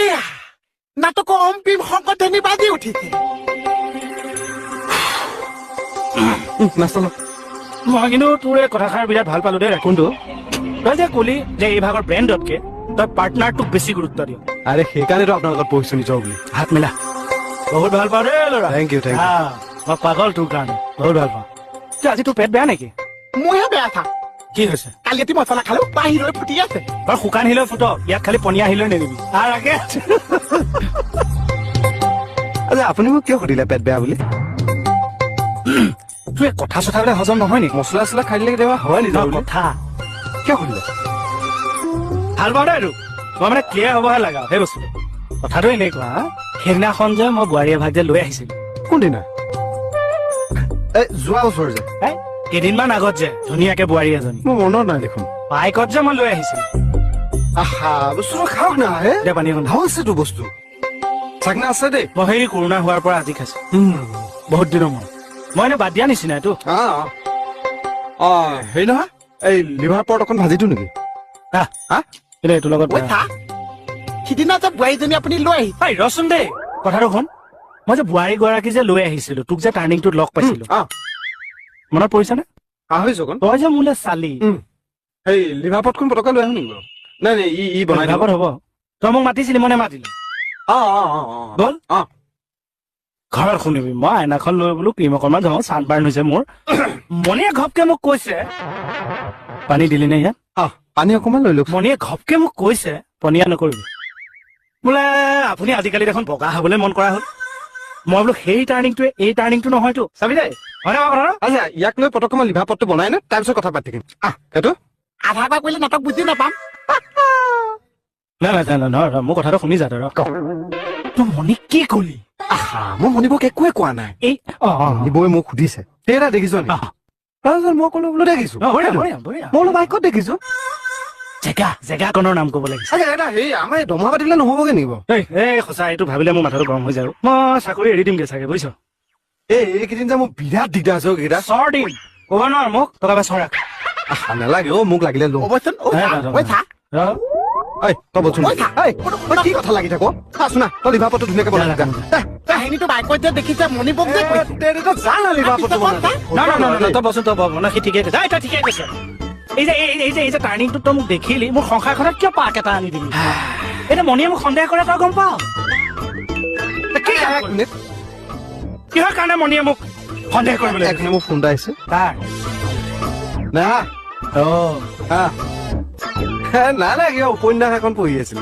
এয়া নাটকৰ ওম ভীম শংকৰ ধ্বনি বাজি উঠিছে। নাস্তা লওক। মই কিন্তু তোৰ এই কথাষাৰ বিৰাট ভাল পালো দেই। কোনটো? তই যে কলি যে এই ভাগৰ ব্ৰেণ্ডতকে তই পাৰ্টনাৰটোক বেছি গুৰুত্ব দিয়। আৰে সেইকাৰণেতো আপোনাৰ লগত পঢ়িছো নিজৰ বুলি। হাত মিলা, বহুত ভাল পাওঁ দেই ল'ৰা। Thank you, thank you. মই পাগল তোৰ কাৰণে, বহুত ভাল পাওঁ। কিয়, আজি তোৰ পেট বেয়া নেকি? মোৰহে বেয়া থা। কি হৈছে? কালি ৰাতি মছলা খালো, বাহিৰলৈ ফুটি আছে। বাৰু শুকান শিলৈ ফুট, ইয়াত খালি পনীয়া শিলৈ নিদিবি। আৰু আগে আচ্ছা, আপুনি মোক কিয় সুধিলে পেট বেয়া বুলি? তোৰ এই কথা চথাবিলাক হজম নহয় নেকি? মছলা চছলা খাই দিলে কেতিয়াবা হয় নিজৰ বুলি। কথা কিয় সুধিলে? ভাল পাওঁ দেই এইটো। মই মানে ক্লিয়াৰ হ'বহে লাগে সেই বস্তুটো। কথাটো এনেকুৱা, সেইদিনাখন যে মই বোৱাৰী এভাগ যে লৈ আহিছিলো। কোনদিনা? এই যোৱা বছৰ যে? এই কেইদিনমান আগত যে ধুনীয়াকে বোৱাৰী এজনী। মোৰ মনত নাই দেখোন। বাইকত যে মই লৈ আহিছিলো। আহা, বস্তুটো খাওক না হে। দে পানী অকণ। ভাল আছেতো বস্তু। চাকনা আছে দেই। মই সেই কৰোণা হোৱাৰ পৰা আজি খাইছো, বহুত দিনৰ মূৰত। মই এনে বাদ দিয়া নিচিনাইতো। অ হেৰি নহয়, এই লিভাৰ পৰ্ট অকণ ভাজি দিওঁ নেকি? হা, এইটোৰ লগত। ঐ চা, সিদিনা যে বোৱাৰীজনী আপুনি লৈ আহিছে। এই ৰচোন দেই, কথাটো শুন। মই যে বোৱাৰী গৰাকী যে লৈ আহিছিলো, তোক যে টাৰ্ণিংটোত লগ পাইছিলো, মনত পৰিছেনে? পাহৰিছো অকণ। তই যে মোলৈ চালি। সেই লিভাৰ পটখন পটককৈ লৈ আহো নেকি বাৰু? নাই নাই, ই বনাই দিব। হ'ব, তই মোক মাতিছিলি, মই নেমাতিলো। গ'ল। ঘৰত শুনিবি, মই আইনাখন লৈ বোলো ক্ৰীম অকণমান যাওঁ, চানবাৰ্ণ হৈছে মোৰ। মণিয়ে ঘপকে মোক কৈছে, পানী দিলি নে ইয়াত? পানী অকণমান লৈ লওক। মণিয়ে ঘপকে মোক কৈছে, পনীয়া নকৰিবি বোলে, আপুনি আজিকালি দেখোন বগা হ'বলৈ মন কৰা হ'ল। মই বোলো সেই টাৰ্ণিংটোৱে এই টাৰ্ণিংটো নহয়তো, চাবি দেই, হয় নহয় কথাটো? আচ্ছা, ইয়াক লৈ পটককৈ মই লিভাৰ পটটো বনাই নে, তাৰপিছত কথা পাতি থাকিম। আহ, সেইটো আধা পা কৰিলে নাটক বুজি নাপাম। নাই নাই নাই, নহয়, মোৰ কথাটো শুনি যা তই। তোৰ মণিক কি কলি? আহা, মই মণিবক একোৱে কোৱা নাই। এই অ মণিবই মোক সুধিছে, সেই এটা দেখিছ নেকি? তাৰপিছত মই ক'লো বোলো দেখিছো। মই বোলো বাইকত দেখিছো। জেগা জেগাকনৰ নাম ক'ব লাগিছে। আচ্ছা, এটা হেৰি, আমাৰ এই দৰমহা পাতিলে নহ'বগে নেকি বাৰু? এই সঁচা, এইটো ভাবিলে মোৰ মাথাটো গৰম হৈ যায়। মই চাকৰি এৰি দিমগে চাগে, বুজিছ? এই এইকেইদিন যে মোৰ বিৰাট দিগদাৰ হৈছে এইকেইটা। চৰ দিম, ক'ব নোৱাৰ মোক, টকা পইচা ৰাখ। আহা, নালাগে অ, মোক লাগিলে লওঁ। ঐ তই বলচোন। কি কথা লাগি থাক? চোনা, তই লিভাৰ পটটো ধুনীয়াকে বনাই যা। কাহিনীটো বাইকত যে দেখিছে, মণিবক যে কৈছে। যা না লিভাৰ পটটো বনাই। না না না, তই বচোন, তই বনা, সি ঠিকেই কৈছে। তই ঠিকেই কৈছে। এই যে এই যে এই যে টাৰ্ণিংটোত তই মোক দেখিলি, মোৰ সংসাৰখনত কিয় পাক এটা আনি দিলি? এতিয়া মণিয়ে মোক সন্দেহ কৰে, তই গম পাৱ? কিহৰ কাৰণে মণিয়ে মোক সন্দেহ কৰিবলৈ? এক মিনিট, মোৰ ফোন এটা আহিছে। কাৰ? না। অ নাই নাই, কিবা উপন্যাস এখন পঢ়ি আছিলো।